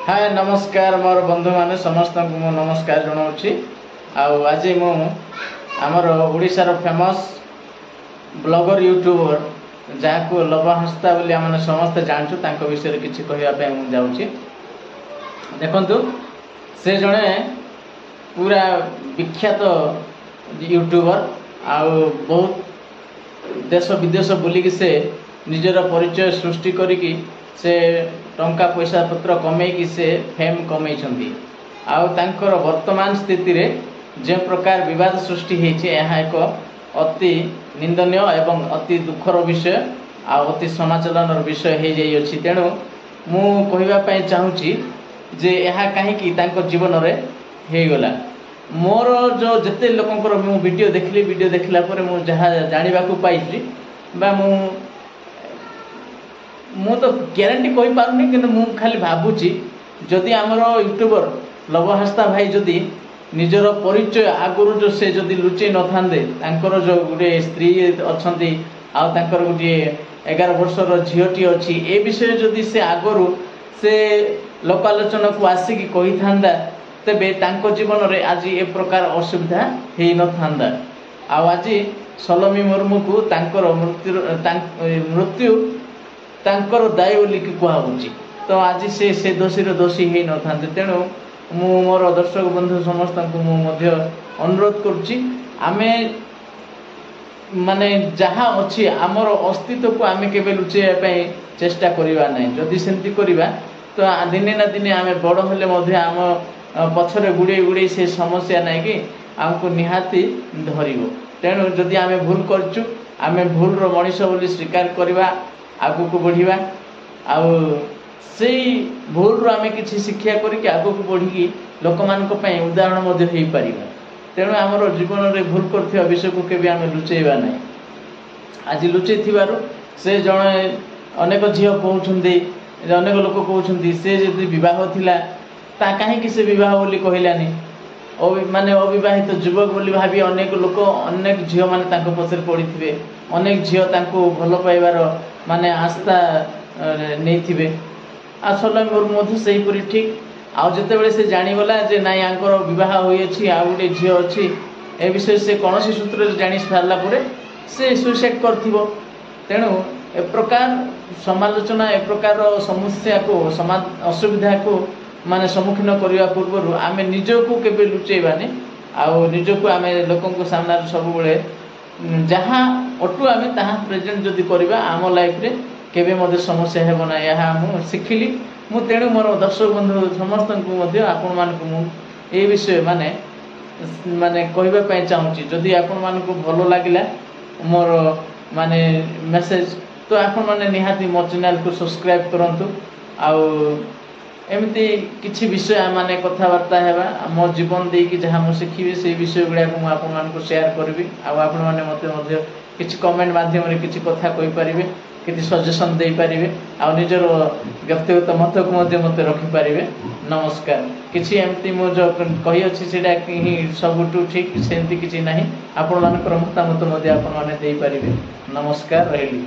ହାଏ, ନମସ୍କାର। ମୋର ବନ୍ଧୁମାନେ ସମସ୍ତଙ୍କୁ ମୁଁ ନମସ୍କାର ଜଣାଉଛି। ଆଉ ଆଜି ମୁଁ ଆମର ଓଡ଼ିଶାର ଫେମସ୍ ବ୍ଲଗର, ୟୁଟ୍ୟୁବର, ଯାହାକୁ ଲବ ହାଁସଦା ବୋଲି ଆମେ ସମସ୍ତେ ଜାଣିଛୁ, ତାଙ୍କ ବିଷୟରେ କିଛି କହିବା ପାଇଁ ମୁଁ ଯାଉଛି। ଦେଖନ୍ତୁ, ସେ ଜଣେ ପୁରା ବିଖ୍ୟାତ ୟୁଟ୍ୟୁବର ଆଉ ବହୁତ ଦେଶ ବିଦେଶ ବୁଲିକି ସେ ନିଜର ପରିଚୟ ସୃଷ୍ଟି କରିକି ସେ ଟଙ୍କା ପଇସା ପତ୍ର କମେଇକି ସେ ଫେମ୍ କମେଇଛନ୍ତି। ଆଉ ତାଙ୍କର ବର୍ତ୍ତମାନ ସ୍ଥିତିରେ ଯେଉଁ ପ୍ରକାର ବିବାଦ ସୃଷ୍ଟି ହେଇଛି, ଏହା ଏକ ଅତି ନିନ୍ଦନୀୟ ଏବଂ ଅତି ଦୁଃଖର ବିଷୟ ଆଉ ଅତି ସମାଲୋଚନାର ବିଷୟ ହେଇଯାଇଅଛି। ତେଣୁ ମୁଁ କହିବା ପାଇଁ ଚାହୁଁଛି ଯେ ଏହା କାହିଁକି ତାଙ୍କ ଜୀବନରେ ହେଇଗଲା। ମୋର ଯେଉଁ ଯେତେ ଲୋକଙ୍କର ମୁଁ ଭିଡ଼ିଓ ଦେଖିଲି, ଭିଡ଼ିଓ ଦେଖିଲା ପରେ ମୁଁ ଯାହା ଜାଣିବାକୁ ପାଇଛି ବା ମୁଁ ତ ଗ୍ୟାରେଣ୍ଟି କହିପାରୁନି, କିନ୍ତୁ ମୁଁ ଖାଲି ଭାବୁଛି, ଯଦି ଆମର ୟୁଟ୍ୟୁବର ଲବ ହାଁସଦା ଭାଇ ଯଦି ନିଜର ପରିଚୟ ଆଗରୁ ଯେଉଁ ସେ ଯଦି ଲୁଚେଇ ନଥାନ୍ତେ, ତାଙ୍କର ଯେଉଁ ଗୋଟିଏ ସ୍ତ୍ରୀ ଅଛନ୍ତି ଆଉ ତାଙ୍କର ଗୋଟିଏ 11 ବର୍ଷର ଝିଅଟିଏ ଅଛି, ଏ ବିଷୟରେ ଯଦି ସେ ଆଗରୁ ସେ ଲୋକାଲୋଚନାକୁ ଆସିକି କହିଥାନ୍ତା, ତେବେ ତାଙ୍କ ଜୀବନରେ ଆଜି ଏ ପ୍ରକାର ଅସୁବିଧା ହେଇନଥାନ୍ତା। ଆଉ ଆଜି ସଲୋମି ମୁର୍ମୁକୁ ତାଙ୍କର ମୃତ୍ୟୁ ତାଙ୍କର ଦାୟୀ ବୋଲିକି କୁହାହେଉଛି, ତ ଆଜି ସେ ଦୋଷୀର ଦୋଷୀ ହେଇନଥାନ୍ତେ। ତେଣୁ ମୁଁ ମୋର ଦର୍ଶକ ବନ୍ଧୁ ସମସ୍ତଙ୍କୁ ମୁଁ ମଧ୍ୟ ଅନୁରୋଧ କରୁଛି, ଆମେ ମାନେ ଯାହା ଅଛି ଆମର ଅସ୍ତିତ୍ୱକୁ ଆମେ କେବେ ଲୁଚେଇବା ପାଇଁ ଚେଷ୍ଟା କରିବା ନାହିଁ। ଯଦି ସେମିତି କରିବା, ତ ଦିନେ ନା ଦିନେ ଆମେ ବଡ଼ ହେଲେ ମଧ୍ୟ ଆମ ପଛରେ ଗୁଡ଼େଇ ଗୁଡ଼େଇ ସେ ସମସ୍ୟା ନାଇଁକି ଆମକୁ ନିହାତି ଧରିବ। ତେଣୁ ଯଦି ଆମେ ଭୁଲ କରିଛୁ, ଆମେ ଭୁଲର ମଣିଷ ବୋଲି ସ୍ୱୀକାର କରିବା, ଆଗକୁ ବଢ଼ିବା ଆଉ ସେଇ ଭୁଲରୁ ଆମେ କିଛି ଶିକ୍ଷା କରିକି ଆଗକୁ ବଢ଼ିକି ଲୋକମାନଙ୍କ ପାଇଁ ଉଦାହରଣ ମଧ୍ୟ ହେଇପାରିବା। ତେଣୁ ଆମର ଜୀବନରେ ଭୁଲ କରୁଥିବା ବିଷୟକୁ କେବେ ଆମେ ଲୁଚେଇବା ନାହିଁ। ଆଜି ଲୁଚେଇଥିବାରୁ ସେ ଜଣେ ଅନେକ ଝିଅ କହୁଛନ୍ତି, ଅନେକ ଲୋକ କହୁଛନ୍ତି, ସେ ଯଦି ବିବାହ ଥିଲା ତା କାହିଁକି ସେ ବିବାହ ବୋଲି କହିଲାନି? ମାନେ ଅବିବାହିତ ଯୁବକ ବୋଲି ଭାବି ଅନେକ ଲୋକ, ଅନେକ ଝିଅମାନେ ତାଙ୍କ ପଛରେ ପଡ଼ିଥିବେ, ଅନେକ ଝିଅ ତାଙ୍କୁ ଭଲ ପାଇବାର ମାନେ ଆସ୍ଥା ନେଇଥିବେ। ଆଉ ସଲୋମି ମୁର୍ମୁ ମଧ୍ୟ ସେହିପରି ଠିକ୍। ଆଉ ଯେତେବେଳେ ସେ ଜାଣିଗଲା ଯେ ନାଇଁ, ୟାଙ୍କର ବିବାହ ହୋଇଅଛି ଆଉ ଗୋଟେ ଝିଅ ଅଛି, ଏ ବିଷୟରେ ସେ କୌଣସି ସୂତ୍ରରେ ଜାଣି ସାରିଲା ପରେ ସେ ସୁଇସାଇଡ଼ କରିଥିବ। ତେଣୁ ଏ ପ୍ରକାର ସମାଲୋଚନା, ଏ ପ୍ରକାର ସମସ୍ୟାକୁ, ଅସୁବିଧାକୁ ମାନେ ସମ୍ମୁଖୀନ କରିବା ପୂର୍ବରୁ ଆମେ ନିଜକୁ କେବେ ଲୁଚେଇବାନି। ଆଉ ନିଜକୁ ଆମେ ଲୋକଙ୍କ ସାମ୍ନାରେ ସବୁବେଳେ ଯାହା ଅଟୁ ଆମେ ତାହା ପ୍ରେଜେଣ୍ଟ ଯଦି କରିବା, ଆମ ଲାଇଫରେ କେବେ ମଧ୍ୟ ସମସ୍ୟା ହେବ ନାହିଁ। ଏହା ମୁଁ ଶିଖିଲି ମୁଁ। ତେଣୁ ମୋର ଦର୍ଶକ ବନ୍ଧୁ ସମସ୍ତଙ୍କୁ ମଧ୍ୟ, ଆପଣମାନଙ୍କୁ ମୁଁ ଏ ବିଷୟ ମାନେ କହିବା ପାଇଁ ଚାହୁଁଛି। ଯଦି ଆପଣମାନଙ୍କୁ ଭଲ ଲାଗିଲା ମୋର ମାନେ ମେସେଜ, ତ ଆପଣମାନେ ନିହାତି ମୋ ଚ୍ୟାନେଲକୁ ସବସ୍କ୍ରାଇବ୍ କରନ୍ତୁ। ଆଉ ଏମିତି କିଛି ବିଷୟ ମାନେ କଥାବାର୍ତ୍ତା ହେବା, ମୋ ଜୀବନ ଦେଇକି ଯାହା ମୁଁ ଶିଖିବି, ସେଇ ବିଷୟ ଗୁଡ଼ାକ ମୁଁ ଆପଣମାନଙ୍କୁ ସେୟାର କରିବି। ଆଉ ଆପଣମାନେ ମୋତେ ମଧ୍ୟ କିଛି କମେଣ୍ଟ ମାଧ୍ୟମରେ କିଛି କଥା କହିପାରିବେ, କିଛି ସଜେସନ୍ ଦେଇପାରିବେ ଆଉ ନିଜର ବ୍ୟକ୍ତିଗତ ମତକୁ ମଧ୍ୟ ମୋତେ ରଖିପାରିବେ। ନମସ୍କାର। କିଛି ଏମିତି ମୁଁ ଯେଉଁ କହିଅଛି, ସେଇଟା ହିଁ ସବୁଠୁ ଠିକ୍, ସେମିତି କିଛି ନାହିଁ। ଆପଣମାନଙ୍କର ମତାମତ ମଧ୍ୟ ଆପଣମାନେ ଦେଇପାରିବେ। ନମସ୍କାର, ରହିଲି।